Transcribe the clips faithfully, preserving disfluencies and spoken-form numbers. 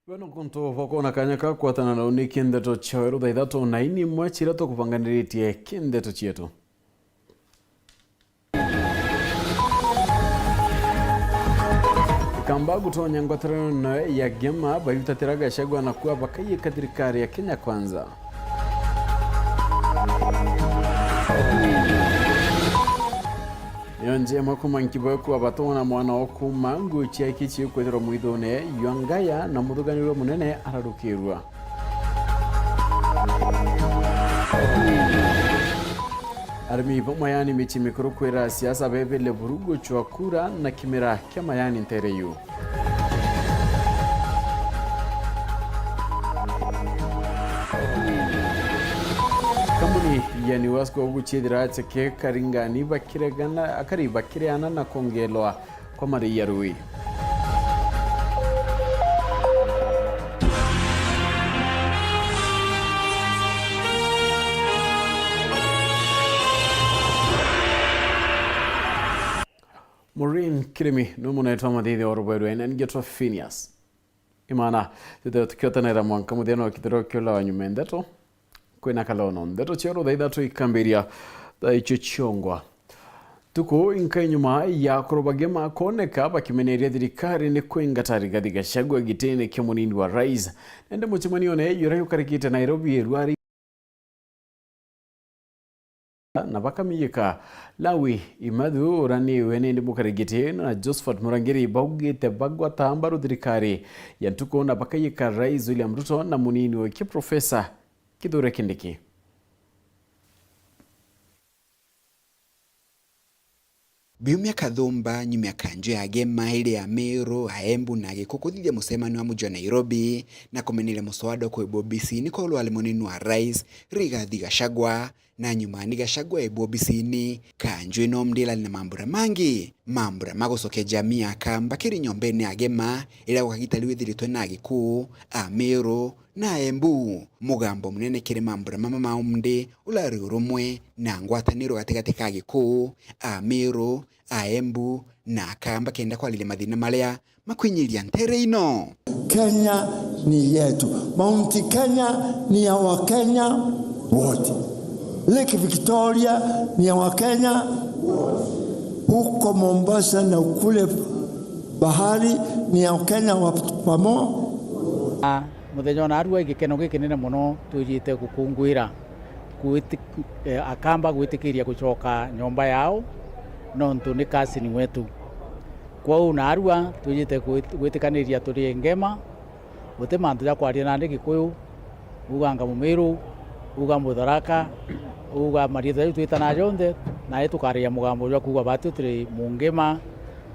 Bwena kuntu bwa kwona kanya ka kwatana na uniki ndeto cia weru thaa ithatu na ini imwe ciria tukubanganiritie ki ndeto cietu. Kamba gutonya ngwataniro ya Gema bayutatira Gachagua na kuba bakaiyika thirikari ya Kenya Kwanza. Niyo njema kuma nkibo kuba batona mwana o kuma nguu ciaki cikwithirwa mwithone ywa ngaya na muthuganirwe munene ararukirwa. Arimi bamwe yani mici mikuru kwira siasa bebele vurugu cwa kura na kimera kia mayani ntereyu. Kambuni ya New Wasco guchiethira cheke karingani bakiregana, akari bakireana na kongelwa kwa marei ya rui. Maureen Kirimi ni munetwa mathithi wa rubairwe, na ngetwa Phineas Imana. Tuteo tukiotanira mwanka muthia no kithiro kiula wa nyuma ndeto. Kwina kalono ndeto cia rutha ithatu ikambiria thaa icio ciongwa. Tuku inka inyuma ya kurubagia makoneka bakimeneria thirikari ni kwingata Rigathi Gachagua gitini kia munini wa rais. Nende mucemanione yura yukarikite Nairobi rwari na bakamiyika Lawi Imathu, ura niwe nindi mukarigiti, na Josephat Murangiri baugite bagwata mbaru thirikari ya ntuku na bakayika Rais William Ruto na munini wake Professor Kithure Kindiki. Biumia kathumba nyuma ya kanju ya Gema iri ya Meru, Aembu na Agikuyu kuthithia mucemanio wa muji wa Nairobi na kumeneria muswada kwibwa obisini kwa urwari munini wa rais Rigathi Gachagua, na nyuma ni Gachagua ebwa obisini, kanju ino mdilali na mambura mangi, mambura ma gucokia jamii ya Kamba kiri nyombene ya Gema iria gwa kagita riu ithiritwe na Agikuyu, Ameru, na Embu. Mugambo munene kiri mambura mama ma umdi urari urumwe na ngwataniro gatigati ka Agikuyu, Ameru, Aembu na Akamba kenda kwariria mathina maria makwinyiria ntere ino. Kenya ni yetu. Mount Kenya ni ya Wakenya wote. Lake Victoria ni ya Wakenya. Huko Mombasa na kule bahari ni ya Wakenya wa pamo. Muthenya wa narua, gikeno gikinene mono twijite gukunguira gwiti-, eh, Akamba gwitikiria gucoka nyomba yao, nontu ni cousin wetu. Kwou narua twijite gwit-, gwitikaniria turi Ngema, guti mantu ja kwaria nandi Gikuyu, uganga Mumiru, uga Mutharaka, uga mariitwa jau twitanaga jonthe, nae tukariria mugambo jwa kuuga batwi turi Mungima,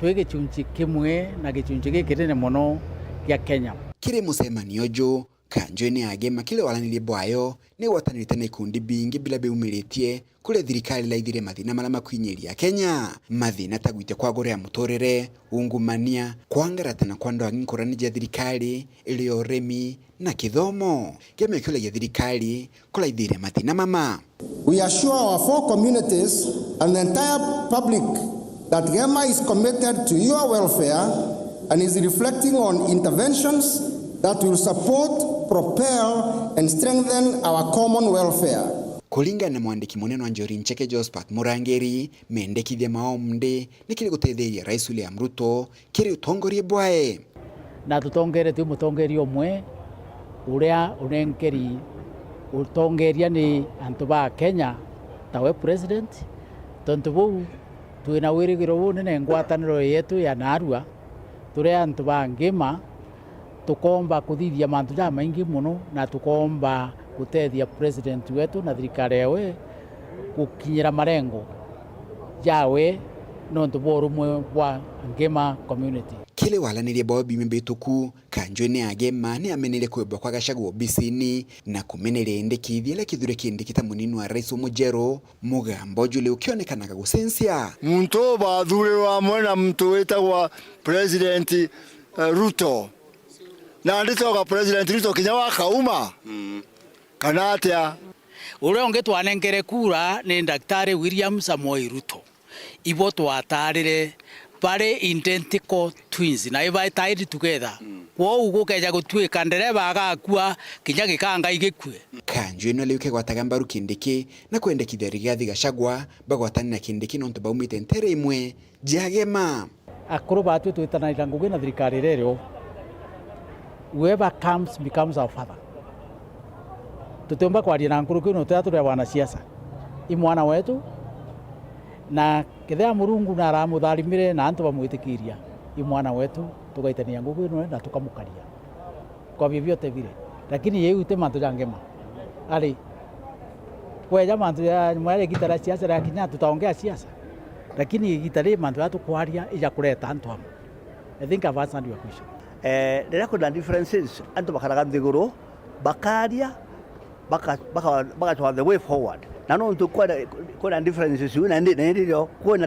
twi gichunchi kimwe na gichunchi gikinene mono gia Kenya. Kiri mucemanio uju, kanju ino ya Gema kiri waranirie bwayo ni gwatanirite na ikundi bingi bila biumiritie kuri thirikari iraithirie mathina maria makwinyiria Kenya. Mathina ta gwitia kwa goro ya muturire, ungumania, kwangarata na kwa ndoa nkurani ja thirikari iri urimi na kithomo. Gema ikiuragia thirikari kuraithiria mathina mama. We assure our four communities and the entire public that Gema is committed to your welfare and is reflecting on interventions that will support, propel and strengthen our common welfare. Kuringana na mwandiki munene wa Njuri Ncheke Josephat Murangiri, mendekithia ma umdi ni kiri gutetheria Rais William Ruto kiri utongoria bwae. Na tutongeretue mutongeria umwe uria unenkeri utongeria ni antu ba Kenya tawe president. Tontu buu, twina wirigiro bunene ngwataniro yetu ya narua turi antu ba Ngima, tukoomba kuthithia mantu jamaingi mono na tukoomba gutethia president wetu na thirikari yawe gukinyira marengo jawe nontu bwa urumwe bwa Ngema community. Kiri waranirie bwao biumia bituku, kanju ino ya Gema ni ameneire kwibwa kwa Gachagua obisini na kumeneria indikithia iria Kithure Kindiki ta munini wa rais umujeru, mugambo uju ri ukionekanaga gucensia. Muntu ubathurirwe amwe na muntu witagwa President, eh, Ruto. Na nditoga President Ruto kinya wakauma. Mm. Kana atia? Uria ungi twanenkere kura ni Daktari William Samoei Ruto. Ibo twatarire bari identical twins, na iba tied together. Mm. Kwou gukeja gutuika ndereba agakua, kinya gikanga igikue. Kanju ino riu kegwataga mbaru Kindiki na kwendekithia Rigathi Gachagua bagwatane na Kindiki nontu baumite ntere imwe. Jagema. Akuru baatu twitanagira ngugi na thirikari iria iri o. Whoever comes becomes our father. Tutiumba kwaria na nkuruki ino turia turi a wanasiasa. I mwana wetu, na kethira Murungu na aramutharimire na antu bamwitikiria, i mwana wetu, tugaitania ngugi ino na tukamukaria. Kwa vyovyote vile. Lakini yeu ti mantu ja ngema. Ari, kweja mantu ja nyuma ya igita ria siasa riakinya, tutaongea siasa. Lakini igita ri mantu ja tukwaria ija kureta antu amwe. I think I've answered your question. Eh, riria kwina differences, antu bakaraga nthiguru, bakaria, baka-, baka-, bagacwa the way forward. Na nontu kwina, kwina differences iu, na indi, na indi rio, kwina